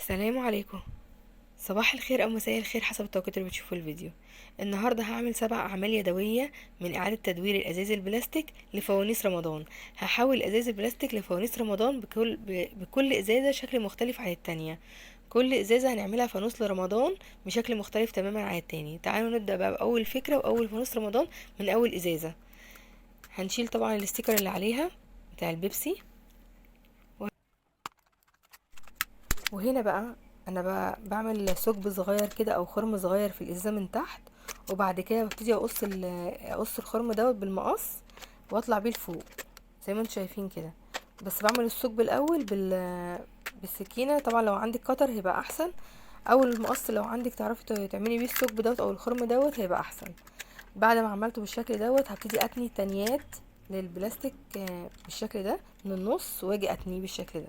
السلام عليكم، صباح الخير او مساء الخير حسب التوقيت اللي بتشوفوا الفيديو. النهارده هعمل 7 اعمال يدوية من اعاده تدوير الازاز البلاستيك لفوانيس رمضان. هحول ازاز البلاستيك لفوانيس رمضان بكل ازازة شكل مختلف عن التانية. كل ازازة هنعملها فانوس لرمضان بشكل مختلف تماما عن التاني. تعالوا نبدا بقى باول فكرة واول فانوس رمضان من اول ازازة. هنشيل طبعا ال sticker اللي عليها بتاع البيبسي، وهنا بقى انا بقى بعمل ثقب صغير كده او خرم صغير في الازازه من تحت، وبعد كده ببتدي اقص الخرم دوت بالمقص واطلع بيه لفوق زي ما انتم شايفين كده. بس بعمل الثقب الاول بالسكينة، طبعا لو عندك قطر هيبقى احسن، او المقص لو عندك تعرفي تعملي بيه الثقب دوت او الخرم دوت هيبقى احسن. بعد ما عملته بالشكل دوت هبتدي اتني تانيات للبلاستيك، بالشكل ده من النص، واجي اتنيه بالشكل ده.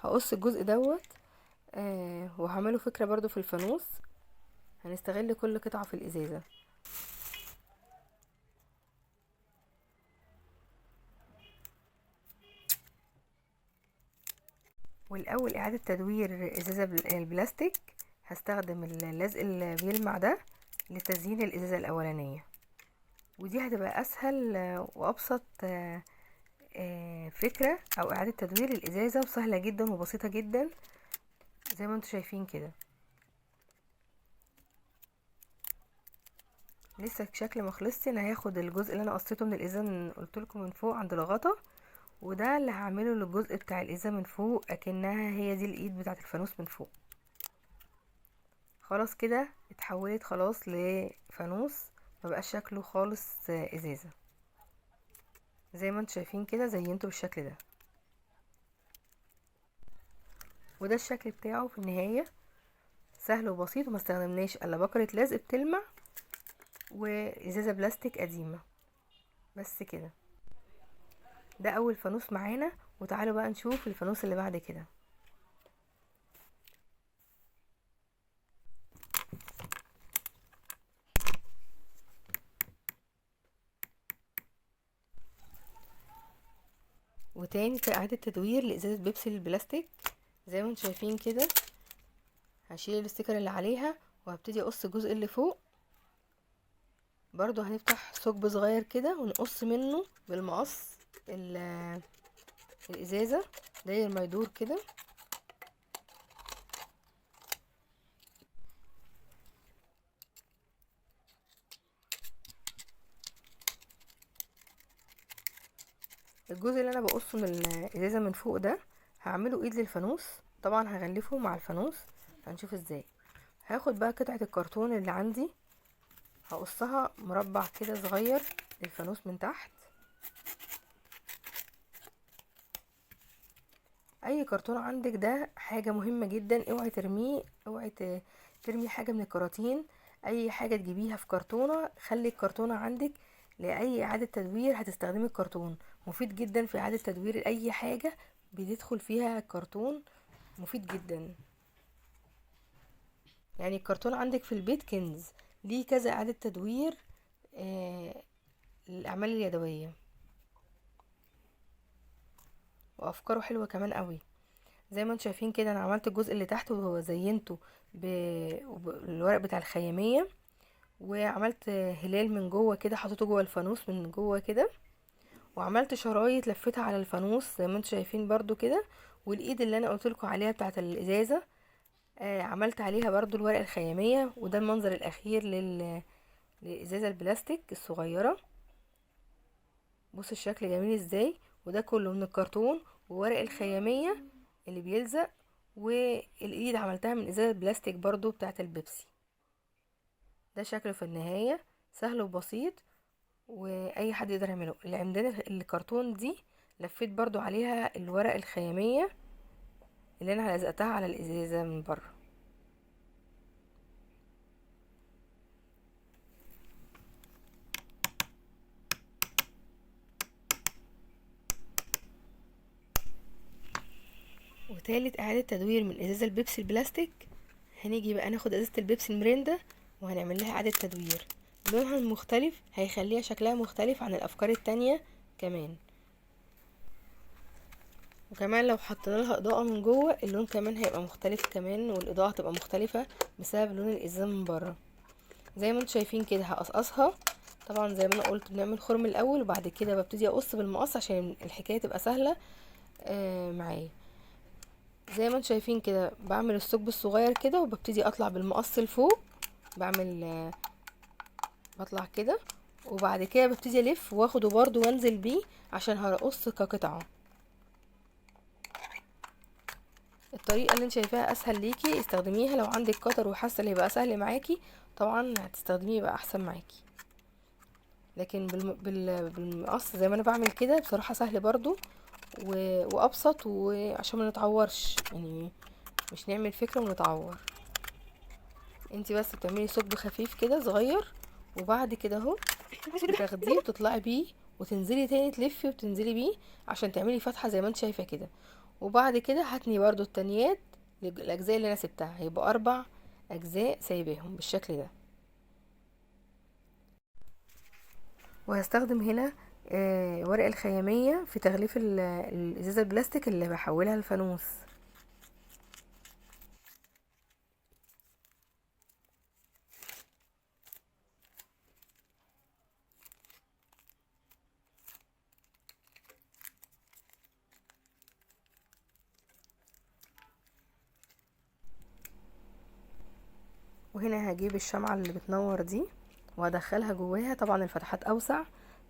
هقص الجزء دوت، وهعمله فكرة برضو في الفانوس، هنستغل كل قطعة في الازازة. والاول اعادة تدوير ازازة البلاستيك، هستخدم اللزق اللي بيلمع ده لتزيين الازازة الاولانية، ودي هتبقى اسهل وابسط، فكرة او اعادة تدوير الازازة، وسهلة جدا وبسيطة جدا زي ما انتم شايفين كده. لسه الشكل ما خلصش، انا هاخد الجزء اللي انا قصيته من الازازه اللي قلت لكم من فوق عند الغطا، وده اللي هعمله للجزء بتاع الازازه من فوق، اكنها هي دي الايد بتاعه الفانوس من فوق. خلاص كده اتحولت خلاص لفانوس، ما بقاش شكله خالص ازازة زي ما انتم شايفين كده، زينته بالشكل ده، وده الشكل بتاعه في النهاية. سهل وبسيط، وما استخدمناش الا بكره لزق بتلمع وازازه بلاستيك قديمة بس كده. ده اول فانوس معانا، وتعالوا بقى نشوف الفانوس اللي بعد كده. وتاني في اعاده تدوير لازازه بيبسي البلاستيك زي ما انتم شايفين كده. هشيل ال sticker اللي عليها وهبتدي اقص الجزء اللي فوق، برضو هنفتح ثقب صغير كده ونقص منه بالمقص الازازه داير ما يدور كده. الجزء اللي انا بقصة من الازازه من فوق ده هعمله ايد للفانوس، طبعا هغلفه مع الفانوس، هنشوف ازاي. هاخد بقى قطعه الكرتون اللي عندي هقصها مربع كده صغير للفانوس من تحت. اي كرتون عندك، ده حاجة مهمة جدا، اوعي ترميه، اوعي ترمي حاجة من الكراتين، اي حاجة تجيبيها في كرتونة خلي الكرتونه عندك لاي اعاده تدوير هتستخدمي الكرتون، مفيد جدا في اعاده تدوير اي حاجة بيدخل فيها الكرتون، مفيد جدا. الكرتون عندك في البيت كنز، ليه كذا اعاده تدوير، للاعمال اليدوية، وافكاره حلوة كمان قوي. زي ما انتم شايفين كده انا عملت الجزء اللي تحت وزينته بالورق بتاع الخياميه، وعملت هلال من جوه كده حطيته جوه الفانوس من جوه كده، وعملت شرايط لفيتها على الفانوس زي ما انتم شايفين برضو كده. والايد اللي انا قلت لكم عليها بتاعه الازازه، عملت عليها برضو الورق الخياميه، وده المنظر الاخير للازازه البلاستيك الصغيرة. بصوا الشكل جميل ازاي، وده كله من الكرتون وورق الخياميه اللي بيلزق، والايد عملتها من ازازة بلاستيك برضو بتاعه البيبسي. ده شكله في النهاية، سهل وبسيط واي حد يقدر يعمله. العمدان الكرتون دي لفيت برضو عليها الورق الخياميه اللي انا لزقتها على الازازه من بره. وتالت اعاده تدوير من ازازة البيبسي البلاستيك، هنيجي بقى ناخد ازازة البيبسي الميريندا وهنعمل لها اعادة تدوير. لونها المختلف هيخليها شكلها مختلف عن الافكار التانية كمان، وكمان لو حطينا لها اضاءة من جوه اللون كمان هيبقى مختلف كمان، والاضاءة هتبقى مختلفة بسبب لون الازازة من بره. زي ما انتم شايفين كده هقصقصها. طبعا زي ما انا قلت بنعمل خرم الاول، وبعد كده ببتدي اقص بالمقص عشان الحكاية تبقى سهلة معايا. زي ما انتم شايفين كده بعمل الثقب الصغير كده، وببتدي اطلع بالمقص لفوق، بطلع كده، وبعد كده ببتدي الف واخده برده وانزل بيه عشان هرقص كقطعه. الطريقة اللي انت شايفاها اسهل ليكي استخدميها، لو عندك قطر وحاسه اللي هيبقى سهل معاكي طبعا هتستخدميه يبقى احسن معاكي، لكن بالمقص زي ما انا بعمل كده بصراحة سهل برده وابسط، وعشان ما نتعورش يعني مش نعمل فكرة ونتعور. انت بس بتعملي ثقب خفيف كده صغير، وبعد كده اهو بتاخديه وتطلعي بيه وتنزلي تاني تلفي وتنزلي بيه عشان تعملي فتحه زي ما انت شايفه كده. وبعد كده هتني برده التانيات الاجزاء اللي انا سبتها، هيبقوا 4 اجزاء سايباهم بالشكل ده. وهستخدم هنا ورق الخيامية في تغليف الازازة البلاستيك اللي بحولها لفانوس. وهنا هجيب الشمعة اللي بتنور دي وهدخلها جواها، طبعا الفتحات اوسع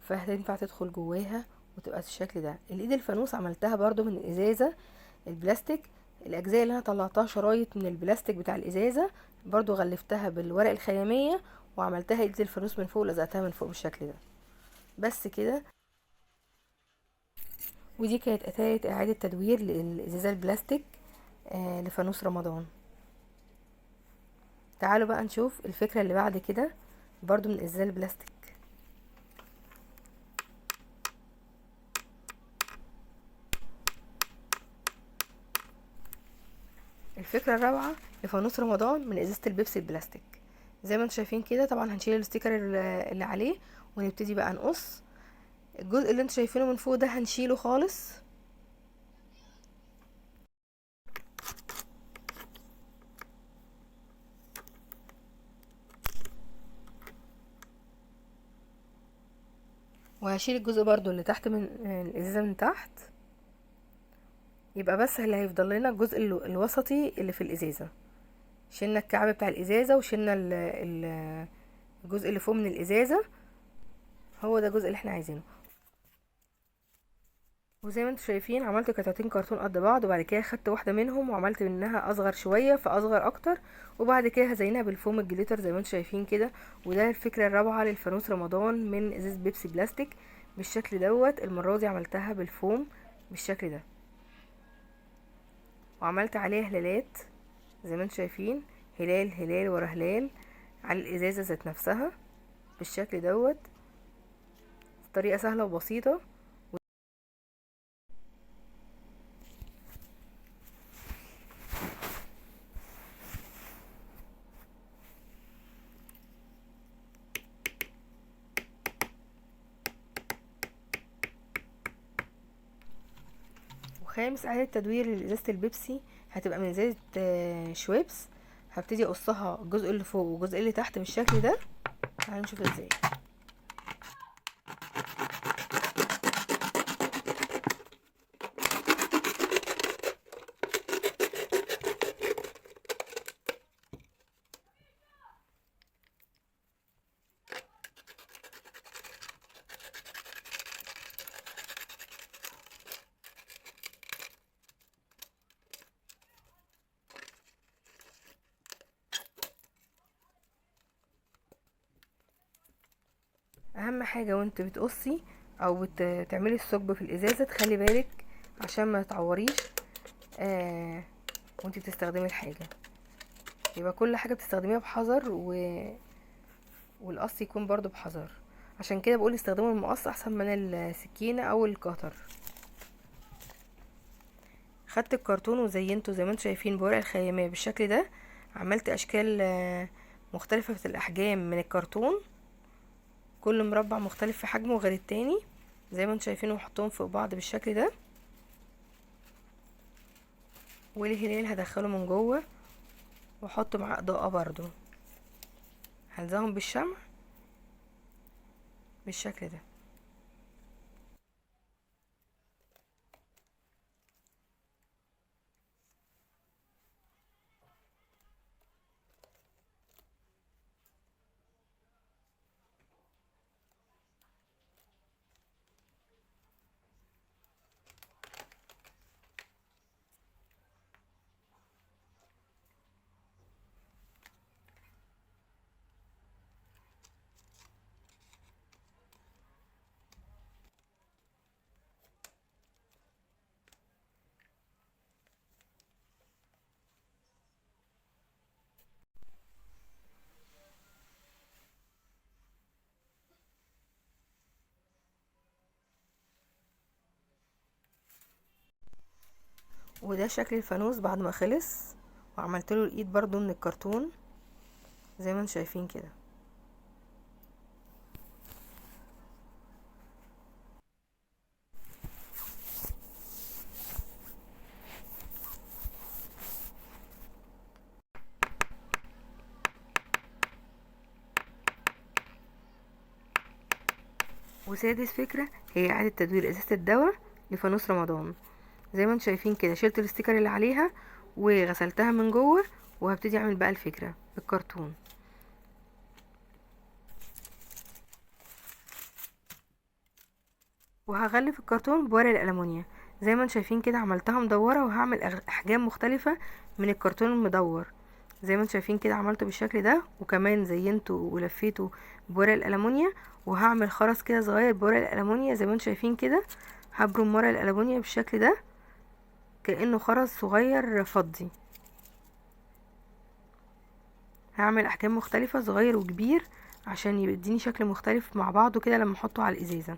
فهتنفع تدخل جواها وتبقى الشكل ده. الايد الفانوس عملتها برضو من الازازة البلاستيك، الاجزاء اللي انا طلعتها شرايط من البلاستيك بتاع الازازة برضو غلفتها بالورق الخيامية وعملتها ايد الفانوس من فوق ولزقتها من فوق بالشكل ده. بس كده. ودي كانت اتاية اعادة تدوير للازازة البلاستيك لفانوس رمضان. تعالوا بقى نشوف الفكرة اللي بعد كده برضو من الازازة البلاستيك. الفكرة الرابعة لفانوس رمضان من ازازة البيبسي البلاستيك. زي ما انتم شايفين كده طبعا هنشيل ال sticker اللي عليه ونبتدي بقى نقص الجزء اللي انتم شايفينه من فوق ده، هنشيله خالص. وهشيل الجزء برضو اللي تحت من الازازة من تحت، يبقى بس اللي هيفضل لنا الجزء الوسطي اللي في الازازة. شلنا الكعب بتاع الازازة وشلنا الجزء اللي فوق من الازازة، هو ده الجزء اللي احنا عايزينه. وزي ما انتم شايفين عملت قطعتين كرتون قد بعض، وبعد كده خدت واحدة منهم وعملت منها اصغر شوية فاصغر اكتر، وبعد كده هزينها بالفوم ال glitter زي ما انتم شايفين كده. وده الفكرة الرابعة للفانوس رمضان من ازاز بيبسي بلاستيك بالشكل دوت. المرة دي عملتها بالفوم بالشكل ده، وعملت عليها هلالات زي ما انتم شايفين، هلال هلال ورا هلال على الازازه ذات نفسها بالشكل دوت. طريقه سهلة وبسيطة. وخامس اعاده تدوير لازازه البيبسي هتبقى من ازازة شويبس. هبتدي اقصها الجزء اللي فوق والجزء اللي تحت بالشكل ده، تعالوا نشوف ازاي. اهم حاجة وانت بتقصي او بتعملي الثقب في الازازه تخلي بالك عشان ما تعوريش وانت بتستخدمي الحاجة. يبقى كل حاجة بتستخدميها بحذر والقص يكون برضو بحذر. عشان كده بقول استخدموا المقص احسن من السكينة او القطر. خدت الكرتون وزينته زي ما انتم شايفين بورق الخياميه بالشكل ده. عملت اشكال مختلفة في الاحجام من الكرتون، كل مربع مختلف في حجمه غير التاني زي ما انتم شايفين، وحطهم فوق بعض بالشكل ده. والهلال هدخله من جوه واحط معاه اضاءة برضو، هلزقهم بالشمع بالشكل ده. وده شكل الفانوس بعد ما خلص، وعملت له الايد برضو من الكرتون زي ما انتم شايفين كده. وسادس فكرة هي إعادة تدوير إزازة الدواء لفانوس رمضان. زي ما انتم شايفين كده شلت ال sticker اللي عليها وغسلتها من جوه، وهبتدي اعمل بقى الفكرة بالكرتون. وهغلف الكرتون بورق الألمونيا زي ما انتم شايفين كده، عملتها مدورة، وهعمل أحجام مختلفة من الكرتون المدور زي ما انتم شايفين كده، عملته بالشكل ده، وكمان زينته ولفيته بورق الألمونيا. وهعمل خرز كده صغير بورق الألمونيا زي ما انتم شايفين كده، هبرم ورق الألمونيا بالشكل ده كأنه خرز صغير فضي. هعمل أحجام مختلفة صغير وكبير عشان يديني شكل مختلف مع بعضه كده لما احطه على الإزازة.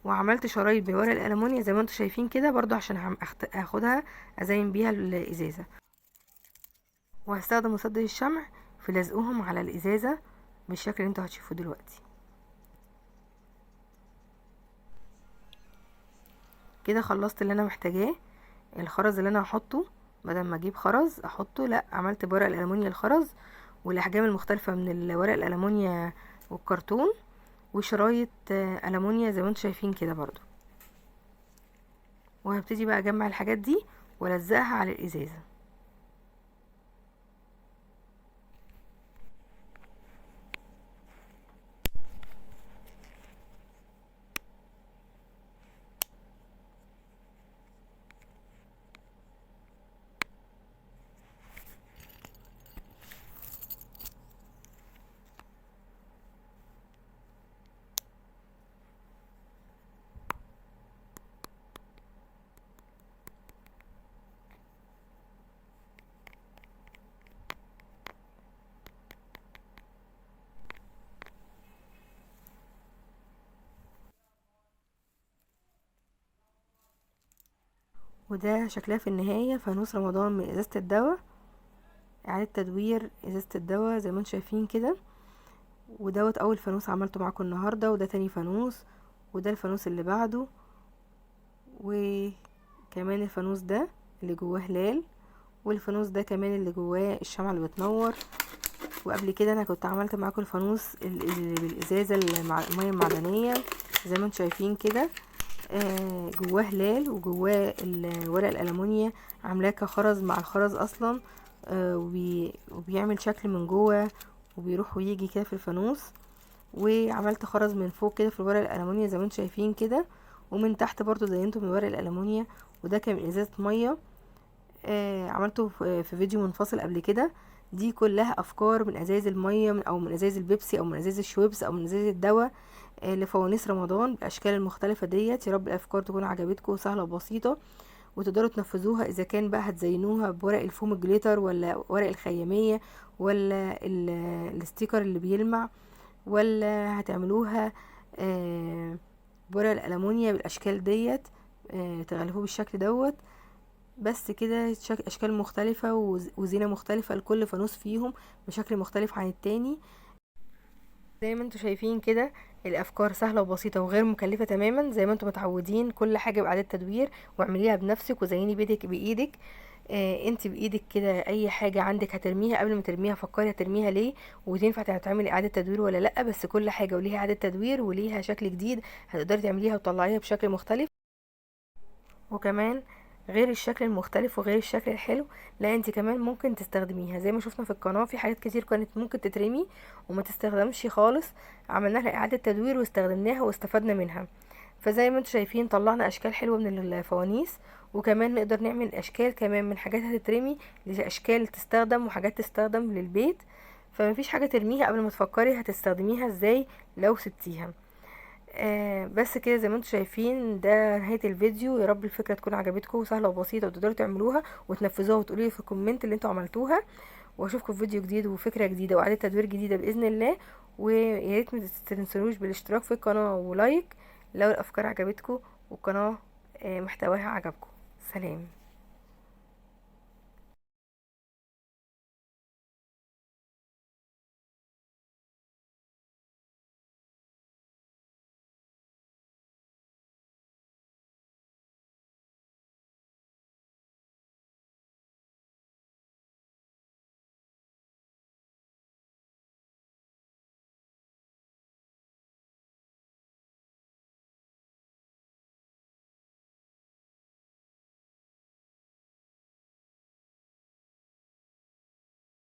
وعملت شرايط بورق الألمونيا زي ما انتم شايفين كده برضو عشان اخدها ازين بيها الإزازة. وهستخدم مسدس الشمع في لزقهم على الإزازة بالشكل اللي انتوا هتشوفوه دلوقتي كده. خلصت اللي انا محتاجاه. الخرز اللي انا هحطه بدل ما اجيب خرز احطه، لا، عملت بورق الألمونيا الخرز والاحجام المختلفة من الورق الألمونيا والكرتون، وشرايط ألمونيا زي ما انتم شايفين كده برضو. وهبتدي بقى اجمع الحاجات دي والزقها على الإزازة. وده شكلها في النهاية فانوس رمضان من إزازة الدواء، إعادة تدوير إزازة الدواء زي ما انتم شايفين كده. ودوت أول فانوس عملته معاكم النهاردة، وده تاني فانوس، وده الفانوس اللي بعده، وكمان الفانوس ده اللي جواه هلال، والفانوس ده كمان اللي جواه الشمعة اللي بتنور. وقبل كده انا كنت عملت معاكم الفانوس اللي بالازازة المية المعدنية زي ما انتم شايفين كده، جواه هلال وجواه الورق الألمونيا، عاملاه كخرز مع الخرز اصلا، وبيعمل شكل من جوه وبيروح ويجي كده في الفانوس. وعملت خرز من فوق كده في الورق الألمونيا زي ما انتم شايفين كده، ومن تحت برضو زينته من ورق الألمونيا، وده كان من ازازة مية، عملته في فيديو منفصل قبل كده. دي كلها افكار من ازايز المية، او من ازايز البيبسي، او من ازايز الشويبس، او من ازايز الدواء، لفوانيس رمضان بالاشكال المختلفة ديت. يا رب الافكار تكون عجبتكم وسهلة وبسيطة وتقدروا تنفذوها، اذا كان بقى هتزينوها بورق الفوم ال glitter، ولا ورق الخياميه، ولا ال sticker اللي بيلمع، ولا هتعملوها، بورق الالومنيا بالاشكال ديت، تغلفوه بالشكل دوت. بس كده اشكال مختلفة وزينة مختلفة لكل فانوس فيهم بشكل مختلف عن التاني. زي ما انتم شايفين كده الافكار سهلة وبسيطة وغير مكلفة تماما، زي ما انتم متعودين كل حاجة باعادة تدوير، واعمليها بنفسك وزيني بيتك بايدك. انت بايدك كده اي حاجة عندك هترميها، قبل ما ترميها فكري هترميها ليه، وتنفع تعملي اعاده تدوير ولا لا. بس كل حاجة وليها اعاده تدوير وليها شكل جديد هتقدري تعمليها وتطلعيها بشكل مختلف. وكمان غير الشكل المختلف وغير الشكل الحلو، لا انت كمان ممكن تستخدميها زي ما شفنا في القناة، في حاجات كتير كانت ممكن تترمي وما تستخدمش خالص، عملنا لها اعادة تدوير واستخدمناها واستفدنا منها. فزي ما انتم شايفين طلعنا اشكال حلوة من الفوانيس، وكمان نقدر نعمل اشكال كمان من حاجات هتترمي لاشكال تستخدم وحاجات تستخدم للبيت. فمفيش حاجة ترميها قبل ما تفكري هتستخدميها ازاي لو سبتيها. بس كده زي ما انتم شايفين ده نهاية الفيديو. يا رب الفكرة تكون عجبتكم وسهلة وبسيطة وتقدروا تعملوها وتنفذوها وتقولوا لي في ال comment اللي انتم عملتوها. واشوفكم في فيديو جديد وفكرة جديدة وإعادة تدوير جديدة بإذن الله. ويا ريت ما تنسونوش بالاشتراك في القناة و like لو الأفكار عجبتكم والقناة محتواها عجبكم. سلام.